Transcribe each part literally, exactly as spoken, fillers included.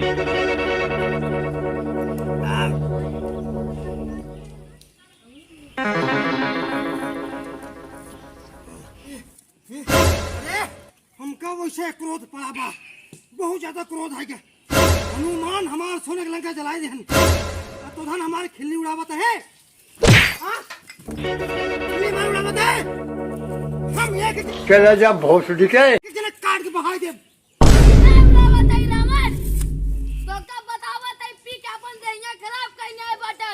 अरे, हमका वैसे क्रोध पड़ा बा, बहुत ज्यादा क्रोध है क्या? हनुमान हमार सोने के लंका जलाए देहन, आ तोहन हमार खिल्ली उड़ावत है। हाँ? खिल्ली मार उड़ावत है। हम एक चला जा भोसड़ी के। एक जने काट के बहाई देब। ए, उड़ावत है रावण। तोका बतावत है, पी के अपन देहिया खराब कइने बाटे।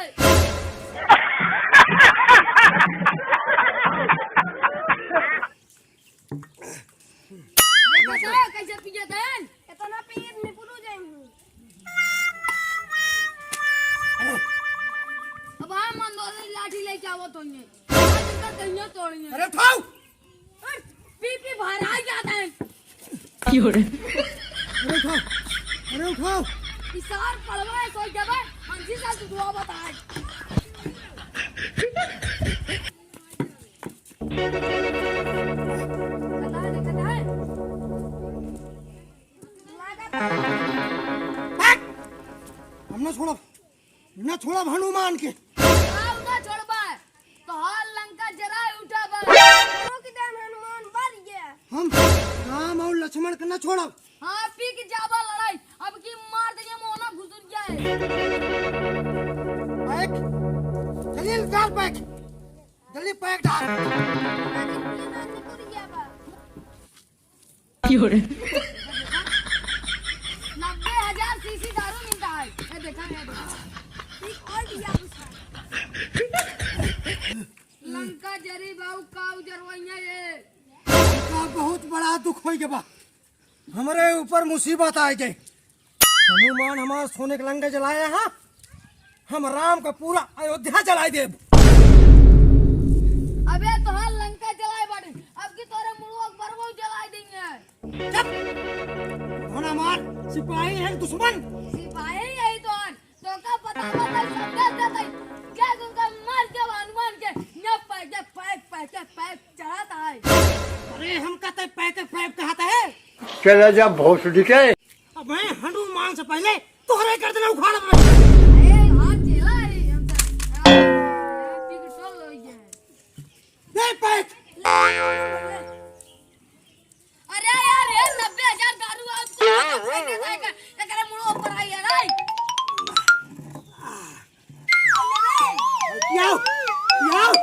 देखो तो, कैसे पियत हैं? इतना पिए निपुलू जाएंगे। अब हम मंदोदरी लाठी लेके आवत होइए। आज इनका दहिया तोड़िए। अरे उठाओ। और पी पी भरा जाता है। क्यों रे? अरे उठाओ, अरे उठाओ। इसार पड़वा है, सोई जबे, हम जी साल दुआ बताए। हम ना छोड़ब, ना छोड़ब हनुमान के। काऊ ना छोड़बा, तोहार लंका जराए उठाबा। दोनों के दान हनुमान मर गया। हम राम और लक्ष्मण के ना छोड़ब। हाँ, पी के जाबा लड़ाई, अब की मार देंगे, मोहना घुसुर जाए। पैक, जल्दी डाल पैक। जल्दी पैक डाल। क्यों रे? नब्बे हजार सीसी दारू मिलता है। ये देखा, ये देखा। लंका जरी बाऊ का उजरवैया ये। का बहुत बड़ा दुख होई गवा। हमरे ऊपर मुसीबत आए गए। हनुमान हमार सोने के लंका जलाया है, हम राम का पूरा अयोध्या जलाए देब। अबे तोहार लंका जलाए बाटे, अब की तोरे मुड़वा के बरवा जलाए देंगे। चुप! हमार सिपाही हैं दुश्मन। सिपाही यही तो हैं। तोका पता बा, संदेश देतई, क्या तुमका मार के हनुमान के, न पैके पैक, पैके पैक चढ़ाता है। अरे, हम कहते पैके पैक कहता है। चला जा भोसड़ी के। अब मैं हनुमान से पहले तोहरे गर्दन उखाड़ दे। अरे, हाथ चला है, हम तो, यार, यार, बिगड़ल हो गया है। ले पैक। अरे यार, ये नब्बे हजार दारू आज तो एकरे मुड़ो पर आई है रे। पियाओ, पियाओ।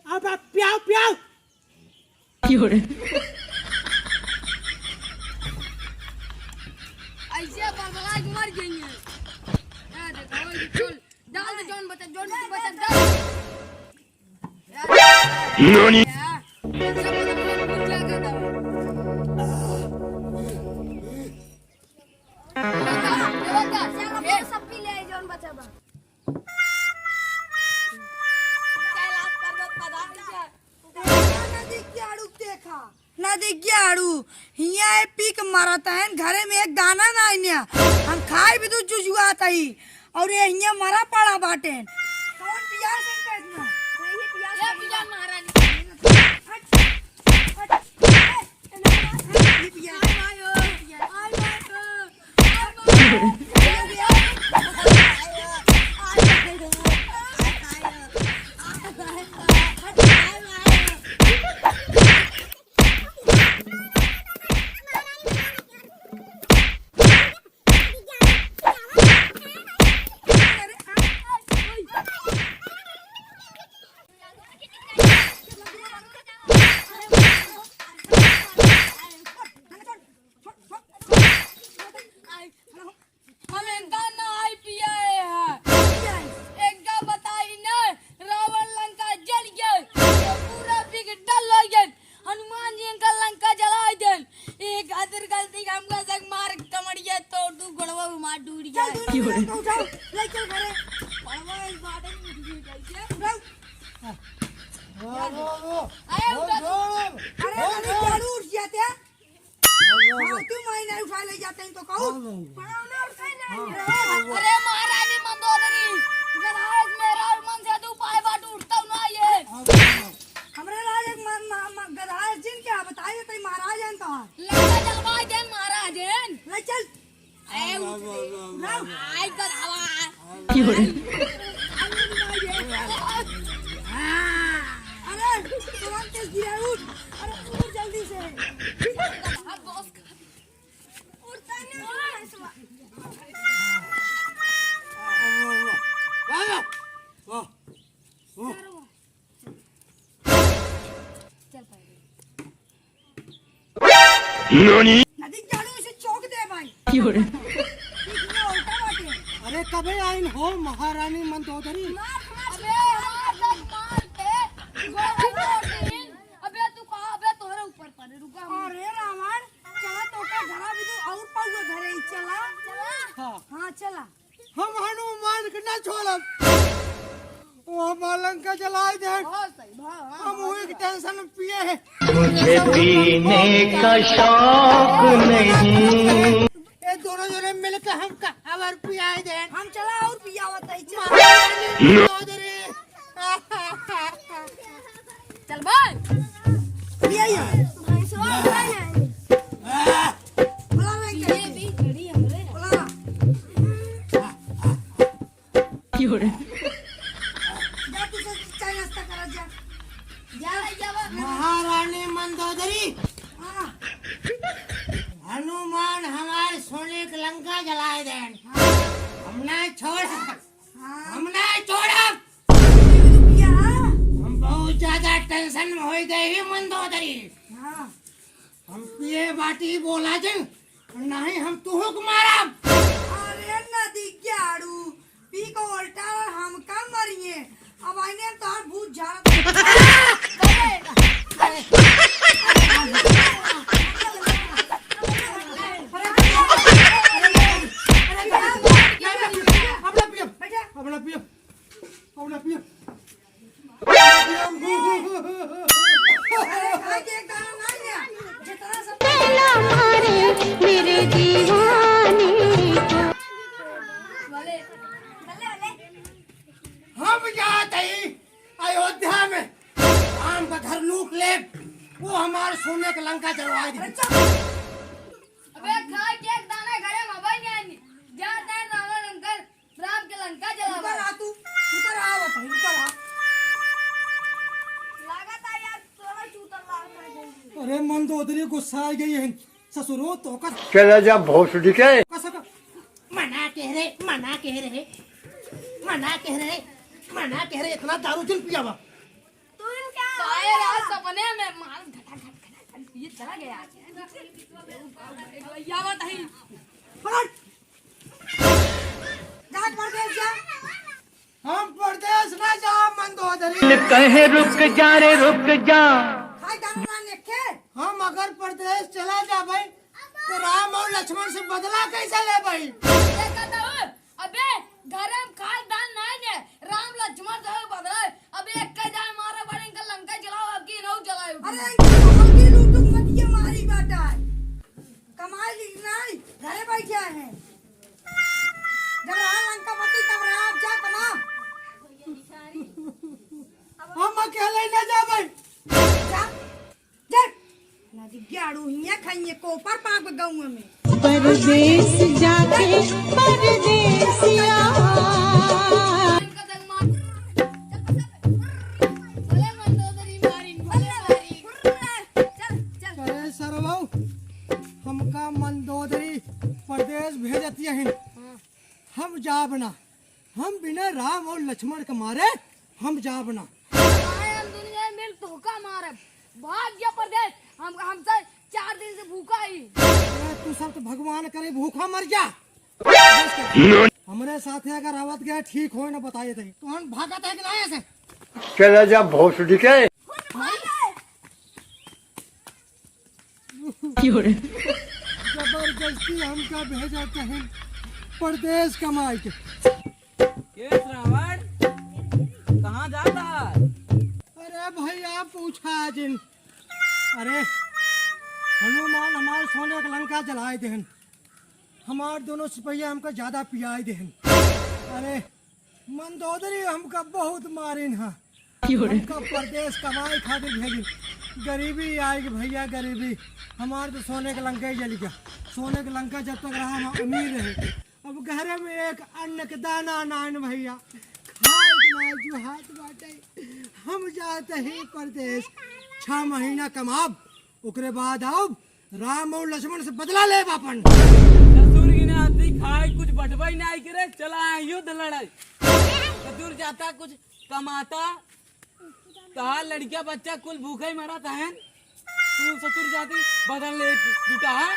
अब आप पियाओ, पियाओ। क्यों रे? ऐसे बड़बड़ा के मर गई है। ए, देखो, ये चल, डाल दे, जौन बचा, जौन बचा, डाल। नानी? नदी के आड़ू, हियाँ ए पी के मरत हैं, घरे में एक दाना नाहीं निया। हम खाए भी दूध जुजुआत हई, और ये हियाँ मरा पड़ा बाटेन। कौन पियास है इनका इतना? वही पियास ये है। पिया महारानी। हट, हट, हट। ये पिया। आय भाई हो, आय भाई हो। हम इनका ना आई पियाए हैं। इनका बताई ना, रावण लंका जल गए, तो पूरा बिगड़ल हो गए। हनुमान जी इनका लंका जलाए देन। एक खातिर गलती का हमका संग मार कमड़िया तोड़ दू, गोड़वा भी मार टूट गया। चल, दूर में जाओ, जाओ, ले चल घरे। गोड़वा इस बाटे में उठ गई, कैसे? जाओ। वाह, वाह, वाह। अरे, उठा। अरे, अरे, जरूर उठ जाते हैं। हाँ, तू माई नहीं उठा ले जाते हैं तो कहू। हाँ, हाँ। पड़ा ना उठा नहीं। हाँ। अरे महारानी मंदोदरी, जरा आज मेरा और मन से तू पाए बाट उठता ना ये। हाँ, हाँ। हमरे राज एक मा-, मा-, मा-, लंका जलवाई देन महाराजन। ले चल। ए, उठ रे। आई गधावा। क्यों रे? अरे, तुरंत तेज गिरा, उठ। अरे, उठ जल्दी से। अब बॉस उठता नहीं, भैंसवा। वाह, वाह, वाह। वाह। चल पहले। नदी के आलू इसे चौक दे भाई। क्यों रे? इतना उल्टा बाटे। अरे कबे आइन हो महारानी मंदोदरी? मार, मार, अबे, मार, मार, मार, ए, गोबर मार दे। अबे तू कहाँ, अबे तोहरे ऊपर पड़े, रुका हम। अरे रावण, चला तो का घरा भी तू और पाउआ घरे ही चला। चला। हाँ। हाँ, चला। हम हनुमान के ना छोड़ब। वो हमार लंका जलाए दे। बहुत सही, बहुत, हाँ, हम बहुत वही सही। Tension में पिए हैं। तुझे पीने का शौक नहीं। ये दोनों जने मिलके हमका हमार पियाए दे। हम चला और पियावत है, चल। महारानी मंदोदरी। चल भाई। ये, ये। भैंसवा उठाए ना। बोला ना ये क्या? भी घड़ी हमरे। बोला। क्यों रे? जा तू सब चाय नाश्ता करा जा। जा, जा, जा। महारानी मंदोदरी। हाँ। हनुमान हमार सोने के लंका जलाए देन। हाँ। हम ना छोड़। हाँ। हम ना छोड़ब। हम बहुत ज्यादा tension में हो गए ही मंदोदरी। हाँ। हम पिए बाटी बोला जिन, नहीं हम तुहू के मारब। अरे नदी के आड़ू, पी को उल्टा हमका मरिए। अब आइने तोहर भूत झाड़। अपना पियो, अपना पियो। अपना पियो। अरे खाए के एक दाना नहीं है, जितना सब पहला मारे मेरे दीवाने को। हम जात हई अयोध्या में, राम का घर लूट ले, वो हमार सोने के लंका जलवा दे। अबे खाए के एक दाना घरे में भाई नहीं आनी, जा तैं रावण लंका, राम के लंका जलावा। रुका रहा तू, रुका रहा, बता, रुका रहा। लागत है यार, तोरा चूतर लागत है। अरे मंदोदरी गुस्सा आ गई है, ससुरो तो कर। चला जा भोसड़ी के। कसक। मना कह रहे, मना कह रहे, मना कह रहे, मना कह रहे, इतना दारू जिन पियावा। तू इनका काहे रहा सपने में मार घटा घट घटा घट ये चला गया। यावत है। पकड़। जा परदेस जा। हम परदेस ना जा मंदोदरी। कहे रुक जा रे रुक जा। हाय दाना ना नेखे। हम अगर परदेस चला जा भाई तो राम और लक्ष्मण से बदला कैसे ले भाई? देखा तो अबे, घरे में खास दान नाई ने, राम लक्ष्मण से बदला। अबे, एक के जाए मारे बड़े इनका लंका जलाओ, अब की नौ जलाओ। अरे, इनका हल्दी लूटू मत ये मारी बाटा है। कमाई ली नाई, घरे बैठे हैं। जब रहा लंका पति, तब रहा आप जा कमा। हम अकेले ना जा भाई। जा। देख, नदी ग्याड़ू हियाँ खाइए कोपर पाक गाँव में। परदेस जाके परदेसिया। चले मंदोदरी मारिन, भले मारिन। चल, चल। अरे सरवाऊ, हमका मंदोदरी परदेस भेजत यहिन। हाँ। हम जाब ना। हम बिना राम और लक्ष्मण के मारे हम जाब ना। आए हम दुनिया में मिल तोहका मारब। भाग जा परदेस। हम, हमसे चार दिन से भूखा ही। अरे तू सब तो भगवान करे भूखा मर जा। हमरे साथे अगर आवत गए ठीक होए ना बताए थे। तो हम भागत है कि नहीं ऐसे? चला जा भोसड़ी के। भाई, जबरदस्ती हमका भेजा कहीं परदेस कमाए के। के श्रावण, कहाँ जाता है? अरे भैया पूछा जिन। अरे हनुमान हमार सोने का लंका जलाए देहन, हमार दोनों सिपहिया हमका ज्यादा पियाए देहन। अरे मंदोदरी हमका बहुत मारिन हा। हमका परदेस कमाई खातिर भेजिन। गरीबी आइगी भइया, गरीबी। हमार तो सोने क लंका ही जलि गया। सोने क लंका जब तक रहा, हम अमीर रहे। अब घरे में एक अन्न क दाना नाइन भइया, खाए क नाई जुहात बाटे। हम जात ही परदेस, छह महीना कमाब, ओकरे बाद आउब, राम अउर लक्ष्मण से बदला लेब आपन। ससुर की नाती खाए कुछ बटवाई नाई करे, चला आए युद्ध लड़ाई। ससुर जाता कुछ कमाता, तहार लड़किया बच्चा कुल भूखे ही मरत हैं, तू ससुर जाती बदल ले जुटा है।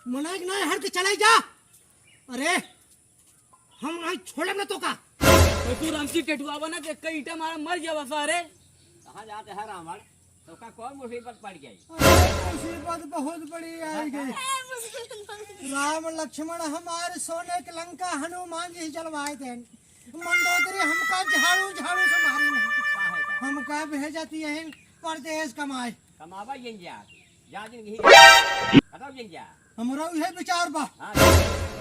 मनाई क नाई, हट के चले जा। अरे, हम नाई छोड़ब ना तोका। ससुर हमसे टेटुआवा ना, देख के ईंटा मारा मर जावा सारे। कहाँ जात है रावण? तोका कौन मुसीबत पड़ गई? अरे, मुसीबत बहुत बड़ी आई गई। राम लक्ष्मण हमारे सोने क लंका हनुमान जी जलवाए देन। मंदोदरी हमका झाड़ू झाड़ू से मारी नहीं। काहे का? हमका भेजती है परदेस कमाए। कमावा जिन जा, जा जिन यही, बताओ जिन जा। हमरा इहे विचार बा। हाँ।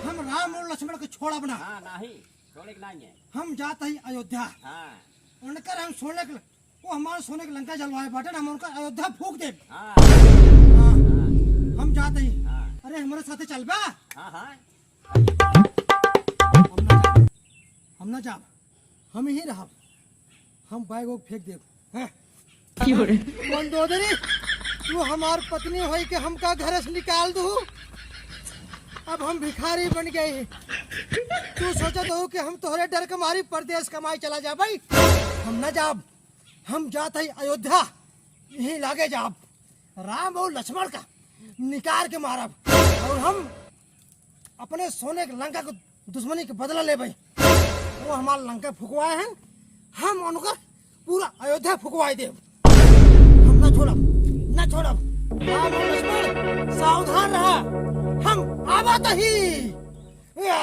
हम राम अउर लक्ष्मण क छोड़ब ना। हाँ, नाहीं, छोड़े क नाहीं है। हम जात ही अयोध्या। हाँ। उनकर हम सोने क, वो हमारे सोने क लंका जलवाए बाटे ना, हम उनका अयोध्या फूँक देब। हाँ। हाँ। हम जात ही। हाँ। अरे, हमरे साथे चलबा? हाँ, हाँ। हम ना जाब, हम ना जाब, हम यहीं रहब। हम बैग वैग फेंक देब। हैं? क्यों रे? मंदोदरी, तू हमार पत्नी होई के हमका घर से निकाल दू। अब हम भिखारी बन गए। तू सोचत हो कि हम तोहरे डर के मारी परदेस कमाई चला जाबे? हम ना जाब, हम जात ही अयोध्या, यहीं लागे जाब। राम अउर लक्ष्मण का निकार के मारब अउर हम अपने सोने क लंका क दुश्मनी क बदला लेबे। वो हमार लंका फुकवाए हैं, हम उनकर पूरा अयोध्या फुकवाए देब। हम ना छोड़ब, ना छोड़ब। राम अउर लक्ष्मण, सावधान रहा, हम आवा तही। या!